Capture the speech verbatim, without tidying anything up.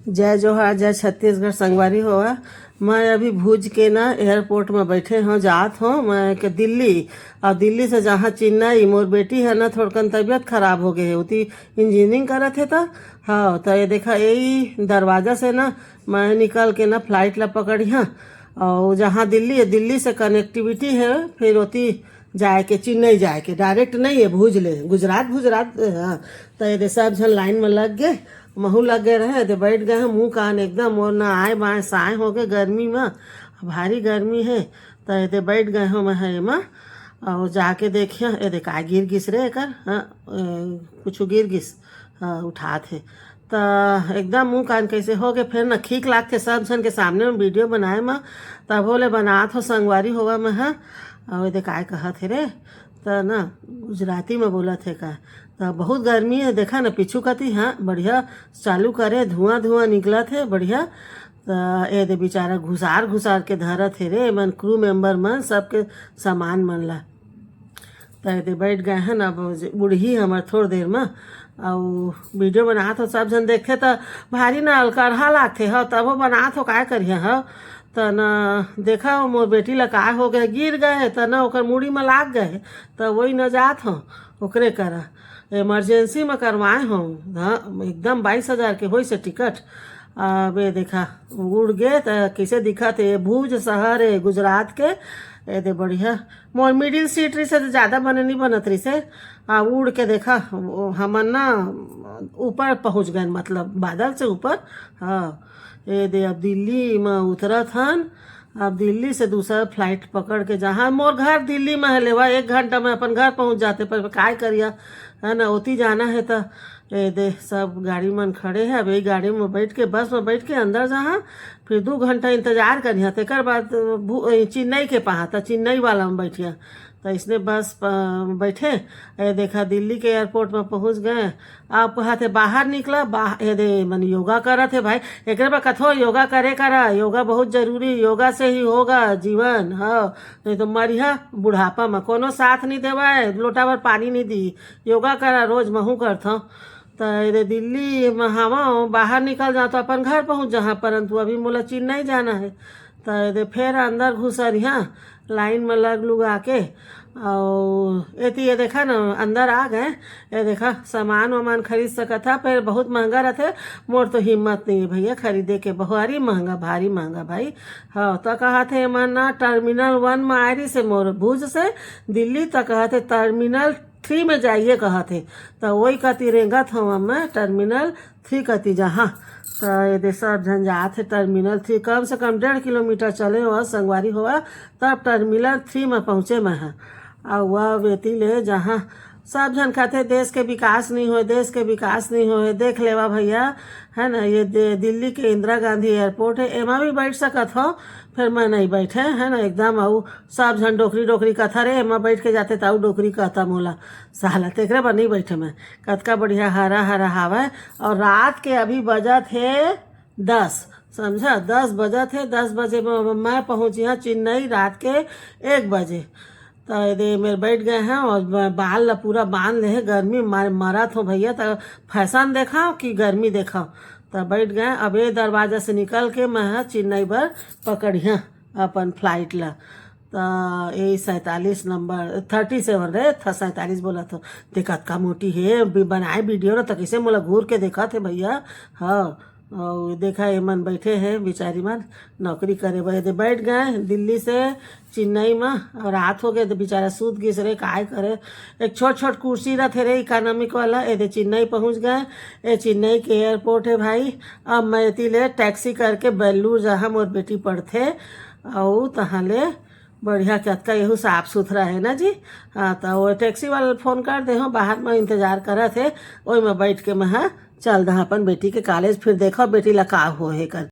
जय जोहार, जय छत्तीसगढ़ संगवारी हो। मैं अभी भुज के ना एयरपोर्ट में बैठे हों, जात हों मैं के दिल्ली। और दिल्ली से जहाँ चेन्नई, मोर बेटी है ना, थोड़कन तबीयत खराब हो गए है, ओती इंजीनियरिंग करत है त। हाँ, तो ये देखा, यही दरवाजा से ना मैं निकल के ना फ्लाइट ला पकड़ी हाँ। और जहाँ दिल्ली है, दिल्ली से कनेक्टिविटी है, फिर ओती जाए के, चेन्नई जाए के, डायरेक्ट नहीं है, भुज ले, गुजरात, गुजरात, हाँ। तो ये दे सब झन लाइन में लग गए, महू लग गए रहे, ये दे बैठ गए हैं, मुंह कान एकदम और ना आए बाएं साए हो गए गर्मी में, भारी गर्मी है। तो ये दे बैठ गए हम है एमा, और जाके देखिए, ये दे का गिर गिस रे एकर, हाँ, ए, कुछ गिर गिस, हाँ, उठात है। त एकदम मुंह कान कैसे हो गए, फिर ना ठीक लागथे सब झन के सामने में वीडियो बनाए म, तभो ले बनात हो संगवारी होवा में, हाँ। और ये दे काय कहत है रे, त ना गुजराती में बोलत है का, त बहुत गर्मी है, देखा ना पीछू कती, हाँ, बढ़िया चालू करे, धुआं धुआं निकलत है, बढ़िया। त ये दे बेचारा घुसार घुसार के धरत है रे, मन क्रू मेंबर मन सबके सामान मन ला। त ये दे बैठ गए हैं ना, अब उड़ही हमर थोड़ देर में। अउ वीडियो बनात हो, सब झन देखथे त भारी ना अलकरहा लागथे, हो तबो बनात हो, काय करिए हो। त ना देखा हो, मोर बेटी ला काय हो गए, गिर गए, त ना ओकर मुड़ी में लाग गए, त वही न जात हो, ओकरे करा इमरजेंसी में करवाए हो। हाँ, एकदम बाईस हजार के होइस हे टिकट। अब ये देखा, उड़ गे त कैसे दिखत है, ये भुज शहर है गुजरात के। ये दे बढ़िया, मोर मिडिल सीट रही से तो ज्यादा बने नहीं बनत रही से। आ उड़ के देखा, वो हमन ना ऊपर पहुंच गए, मतलब बादल से ऊपर। हाँ, ये दे अब दिल्ली में उतरत हन। अब दिल्ली से दूसरा फ्लाइट पकड़ के, जहाँ मोर घर दिल्ली में है लेवा, एक घंटा में अपन घर पहुंच जाते, पर काय करिया, है ना, ओती जाना है तो ये दे सब गाड़ी मन खड़े हैं। अब यही गाड़ी में बैठ के, बस में बैठ के अंदर जहाँ, फिर दू घंटा इंतजार करिया, तेकर बाद भू-, ए, चेन्नई के पहा, त चेन्नई वाला में बैठिया। त इसने बस प-, बैठे, ये देखा दिल्ली के एयरपोर्ट में पहुंच गए। आप कहा थे बाहर निकला, बाह-, ये दे मन योगा करत है भाई, एकरे बा कथो योगा करे करा, योगा बहुत जरूरी, योगा से ही होगा जीवन। हाँ, नहीं तो मरिहा बुढ़ापा में, कोनो साथ नहीं देवा है, लोटा भर पानी नहीं दी। योगा करा, रोज महू करत हूँ। त ये दे दिल्ली में हवा बाहर निकल जाओ तो अपन घर पहुंच जहाँ, परंतु अभी मोला चेन्नई जाना है। त ये दे फिर अंदर घुसरिहा लाइन में लग लुगा के। और एती ये देखा ना, अंदर आ गए। ये देखा, सामान वामान खरीद सकत हा, पर बहुत महंगा रहते। मोर तो हिम्मत नहीं है भैया खरीदे के, भारी महंगा, भारी महंगा भाई। हाँ, तो कहा थे मन ना टर्मिनल वन में आ रही से मोर भुज से दिल्ली, तो कहा थे टर्मिनल थ्री में जाइए कहा थे। तो वही कती रेंगत हूँ मैं टर्मिनल थ्री कती जहाँ। तो ये दे सब झन जात है टर्मिनल थ्री, कम से कम डेढ़ किलोमीटर चले हो संगवारी होवा, तब टर्मिनल थ्री में पहुँचे मैं है। और वह बेटी ले जहाँ सब झन कहते देश के विकास नहीं होए, देश के विकास नहीं होए, देख लेवा भैया, है ना, ये दे-, दिल्ली के इंदिरा गांधी एयरपोर्ट है, एमा भी बैठ सकत हो, फिर मैं नहीं बैठे, है ना, एकदम। अउ सब झन डोकरी डोकरी कथा रे, एमा बैठ के जाते ताऊ डोकरी कहता मोला, साला तेकरे बर नहीं बैठे मैं। कतका बढ़िया हरा हरा हवा है। और रात के अभी बजत है दस, समझा, दस बजत है, दस बजे में मैं पहुँची हाँ चेन्नई रात के एक बजे। तो ये दे मेरे बैठ गए हैं और ब-, बाल ला पूरा बांध ले है, गर्मी मार मरत हो भैया, तो फैशन देखाओ कि गर्मी देखाओ। तो बैठ गए, अब ये दरवाजा से निकल के मैं हाँ चेन्नई बर पकड़िया अपन फ्लाइट ला। तो ये सैंतालीस नंबर, थर्टी सेवन रे, था सैंतालीस बोला तो, देखत का मोटी है, बी-, बनाए वीडियो ना, तो कैसे मोला घूर के देखत है भैया। हाँ, और देखा ये मन बैठे हैं बेचारी मन नौकरी करे बर, ये दे बैठ गए दिल्ली से चेन्नई में, और रात हो गए तो बेचारा सूत गिस रे, काय करे। एक छोट छोट कुर्सी रहते रे इकोनॉमिक वाला, ये दे चेन्नई पहुँच गए। ये चेन्नई के एयरपोर्ट है भाई। अब मैं एती ले टैक्सी करके बेलूर जहाँ मोर बेटी पढ़थे, और तहाँ ले बढ़िया, कतका यहू साफ सुथरा है ना जी। हाँ, तो वो टैक्सी वाला फोन कर दे हो, बाहर में इंतजार करत है, वही में बैठ के मैं हाँ चल दहा अपन बेटी के कॉलेज, फिर देखो बेटी ला का हो है कर।